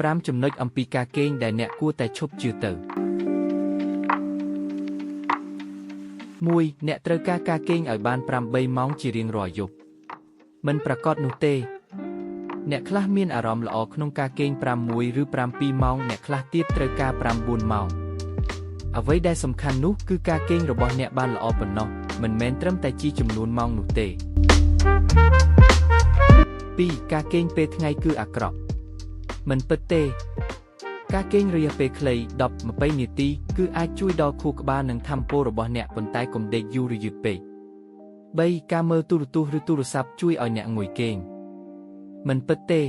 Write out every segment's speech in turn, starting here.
5ចំណុចអំពីការគេងដែលអ្នកគួរតែឈប់ជឿទៅ 1. អ្នកត្រូវការការគេងឲ្យបាន8ម៉ោងជារៀងរាល់យប់មិនប្រាកដនោះទេ អ្នកខ្លះមានអារម្មណ៍ល្អក្នុងការគេង6ឬ7ម៉ោងអ្នកខ្លះទៀតត្រូវការ9ម៉ោងអ្វីដែលសំខាន់នោះគឺការគេងរបស់អ្នកបានល្អប៉ុណ្ណោះមិនមែនត្រឹមតែជាចំនួនម៉ោងនោះទេ 2. ការគេងពេលថ្ងៃគឺអាក្រក់មិនពិតទេ ការគេងរយៈពេលខ្លី10-20នាទីគឺអាចជួយដល់ខួរក្បាលនិងថាមពលរបស់អ្នកប៉ុន្តែកុំដេកយូរឬយឺតពេក3ការមើលទូរទស្សន៍ឬទូរស័ព្ទជួយឲ្យអ្នកងុយគេងមិនពិតទេ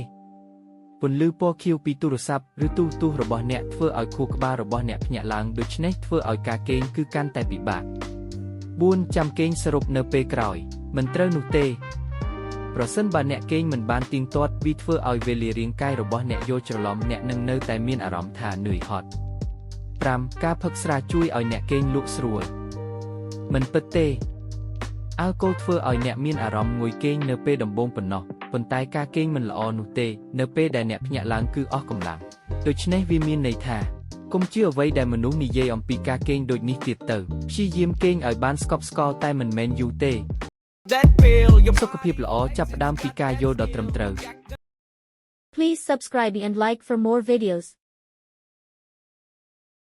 ពន្លឺពណ៌ខៀវពីទូរស័ព្ទឬទូរទស្សន៍របស់អ្នកធ្វើឲ្យខួរក្បាលរបស់អ្នកភ្ញាក់ឡើងដូច្នេះធ្វើឲ្យការគេងគឺកាន់តែពិបាក4ចាំគេងសរុបនៅពេលក្រោយមិនត្រូវនោះទេ ប្រសិនបើអ្នកគេងមិនបានទៀងទាត់វាធ្វើឲ្យវេលារាងកាយរបស់អ្នកយល់ច្រឡំអ្នកនឹងនៅតែមានអារម្មណ៍ថានឿយហត់5ការផឹកស្រាជួយឲ្យអ្នកគេងលក់ស្រួលមិនពិតទេអាល់កុលធ្វើឲ្យអ្នកមានអារម្មណ៍ងុយគេងនៅពេលដំបូងប៉ុណ្ណោះប៉ុន្តែការគេងមិនល្អនោះទេនៅពេលដែលអ្នកភ្ញាក់ឡើងគឺអស់កម្លាំងដូច្នេះវាមានន័យថាកុំជឿអ្វីដែលមនុស្សនិយាយអំពីការគេងដូចនេះទៀតទៅព្យាយាមគេងឲ្យបានស្កប់ស្កល់តែមិនមែនយូរទេ That bill, your សុខភាពល្អចាប់ផ្ដើមពីការយល់ដ៏ត្រឹមត្រូវ Please subscribe and like for more videos.